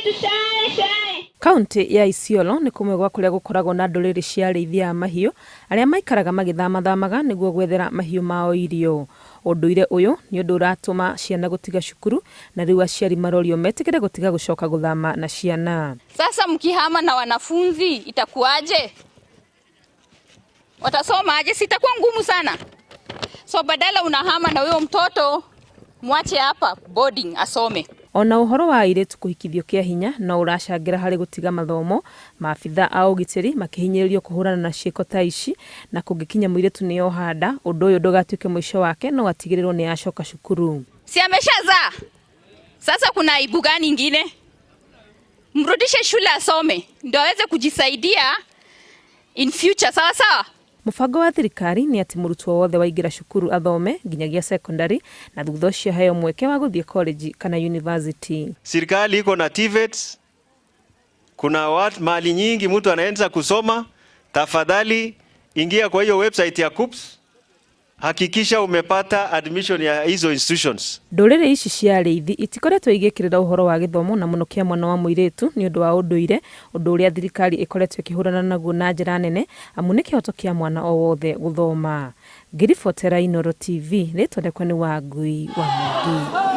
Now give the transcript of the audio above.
to shine, shine. Kaũntĩ ya Isiolo nĩ kũmwe gwa kũrĩa gũkoragwo na ndũrĩrĩ cia arĩithia a mahiũ arĩa maikaraga magĩthamathamaga nĩguo gwethera mahiũ mao irio. Ũndũire ũyũ nĩ ũndũ ũratũma ciana gũtiga cukuru na rĩu aciari marorio metĩkĩre gũtiga gũcoka gũthama na ciana. Sasa mkihama na wanafunzi itakuwaje? Watasoma aje? Sitakuwa ngumu sana. So badala unahama na huyo mtoto, mwache hapa boarding asome. Ona ũhoro wa airĩtu kũhikithio kĩa hinya no ũracangĩra harĩ gũtiga mathomo, maabitha a ũgitĩri makĩhinyĩrĩrio kũhũrana na ciĩko ta ici na kũngĩkinya mũirĩtu nĩ oha nda ũndũ ũyũ ndũgatuĩke mũico wake no atigĩrĩrwo nĩ acoka cukuru. Si ameshazaa? Sasa kuna aibu gani ingine? Mrudishe shule asome ndio aweze kujisaidia in future, sawa sawa? Mũbango wa thirikari nĩ atĩ mũrutwo wothe waingĩra cukuru athome nginyagia secondary na thutha ũcio aheo mweke wa gũthiĩ college kana university. Serikali iko na TVETs, kuna watu mali nyingi mtu anaanza kusoma. Tafadhali ingia kwa hiyo website ya KUCCPS, hakikisha umepata admission ya hizo institutions. Ndũrĩrĩ ici cia arĩithi itikoretwo igĩkĩrĩra ũhoro wa gĩthomo na mũno kĩa mwana wa mũirĩtu nĩ ũndũ wa ũndũire, ũndũ ũrĩa thirikari ĩkoretwo ĩkĩhũrana naguo na njĩra nene amu nĩ kĩhoto kĩa mwana o wothe gũthoma. Ngĩribotera Inooro TV, rĩtwa rĩakwa nĩ Wangui wa Mwangi.